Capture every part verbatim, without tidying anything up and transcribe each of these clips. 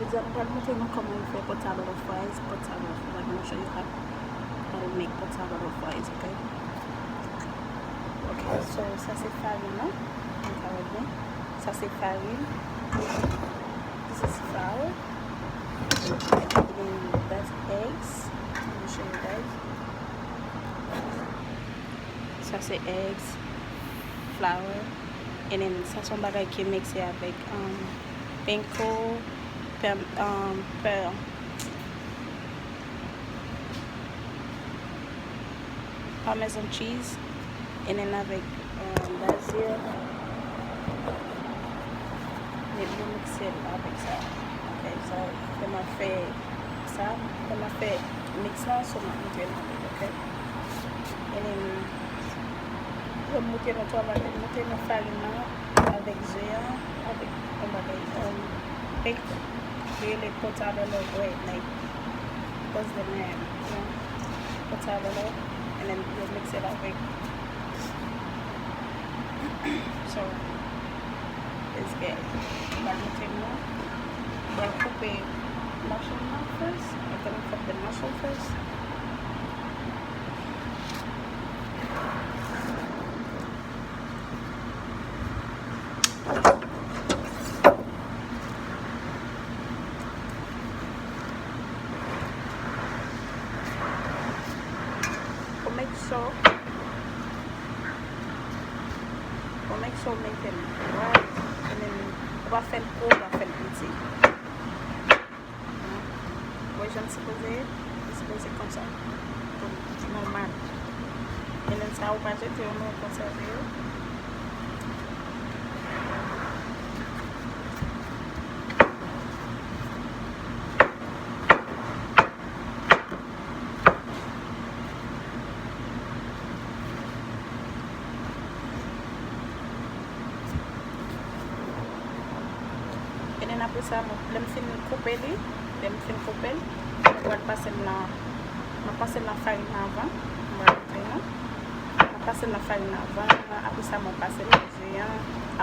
Kounye a m pral montre nou kòman yo fè pot salad of rice, pot salad of rice, I'm gonna show you how, how to make pot salad of rice, okay? Okay, so sa se farin nan, nou ka wè byen. Sa se farin. This is flour. And that's eggs. Let me show you guys. Sa se eggs, flour, and then sa se yon bagay ki mikse avèk, um, panko, pè, um, pè, parmesan cheese, and then avèk, um, basil. Epi yo mikse l avèk sa. Ok, so, lè m ap fè sa, lè m ap fè mix la, so m ap montre nou, ok? And then, yo montre nou tou, m ap montre nou farin nan avèk ze an, avèk yon bagay, um, egg, yo rele pot salad of rice, like, because the man, you know, pot salad of rice, and then yo mikse l avèk. So, it's good. M pral montre nou. M pral koupe mushroom nan first. I'm gonna cut the mushroom first. Ou make sure, ou make sure w mete l right, and then ou pa fè l gwo, ou pa fè l piti. Wè jan l sipoze ye? Li sipoze konsa. Pou nòmal. And then sa ou pa jete yo non, ou konsève yo. And then apre sa, mwen, lè m fin koupe li, lè m fin koupe l, mwen pral pase l nan, mwen pase l nan farin nan avan, mwen pral montre nou. Mwen pase l nan farin nan avan, apre sa, mwen pase l nan ze an,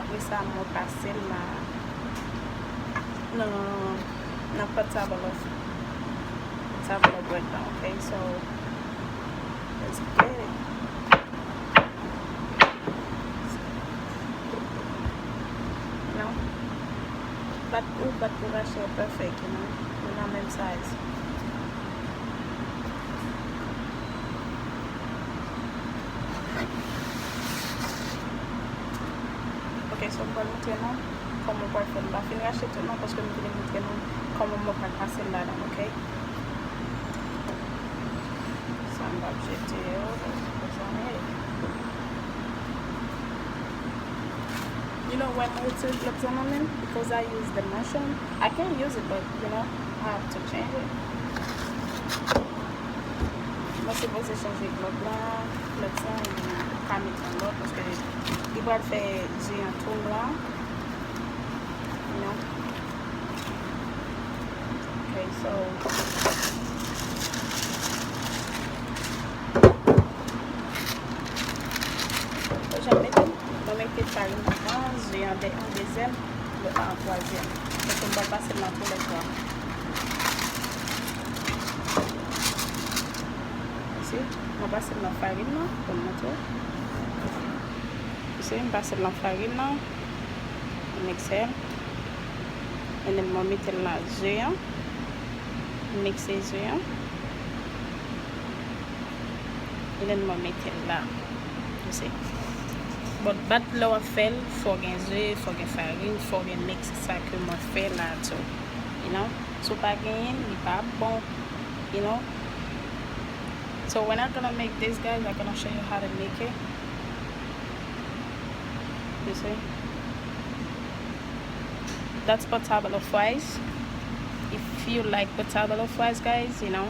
apre sa, mwen pase l nan, nan, nan pot salad of, pot salad of rice lan, ok? So, let's get it. Non. Bat ou bat pou rache yo pèfèk, you know. Yo nan menm size. Ok, so m pral montre nou kòman w pral fè l. M pa fin rache tout non, paske m vle montre nou kòman mwen pral pase l ladan, ok? Sa m p ap jete yo, paske pou zanmi. You know why mwen retire gloves an nan men m? Because I use the mushroom. I can use it, but, you know, I have to change it. Mwen sipoze chanje gloves la, gloves la, epi pa met yon lòt, paske li pral fè ze an tou blan. You know? Ok, so, ou jan mete, mwen mete farin nan, ze an dè-, an dezyèm, lòt la an twazyèm. Paske m pral pase l nan tou lè twa. You see? Mwen pase l nan farin nan, pou m montre w. You see? M pase l nan farin nan. Mikse l. And then mwen mete l nan ze an. Mikse ze an. And then mwen mete l la. You see? But bat lè w ap fè l, fò w gen ze, fò w gen farin, fò w gen mix, se sa ke mwen fè la tou. You know? Si w pa genyen l, li pa ap bon. You know? So when I'm gonna make this, guys, I'm gonna show you how to make it. You see? That's pot salad of rice. If you like pot salad of rice, guys, you know,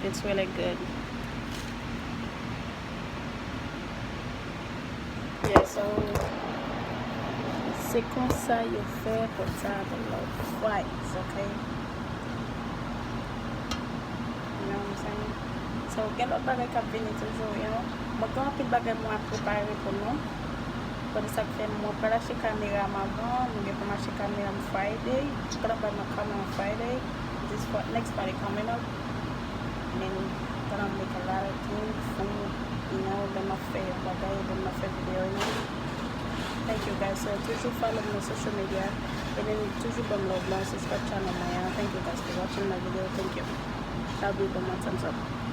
it's really good. Yeah, so, se konsa yo fè pot salad of rice, ok? You know what I'm saying? So, gen lòt bagay k ap vini toujou, you know. Mwen gen anpil bagay mwen ap prepare pou nou. So, se sa k fè mwen pral achte kamera m avan, mwen gen pou m achte kamera m Friday. Check out my camera on Friday. This fri- next Friday coming up. And then gonna make a lot of things, food, you know, lè m ap fè bagay, lè m ap fè video, you know. Thank you guys. So, toujou follow me on social media. And then toujou ban m love la, subscribe channel mwen an. Thank you guys for watching my video. Thank you. I'll be the one thumbs up.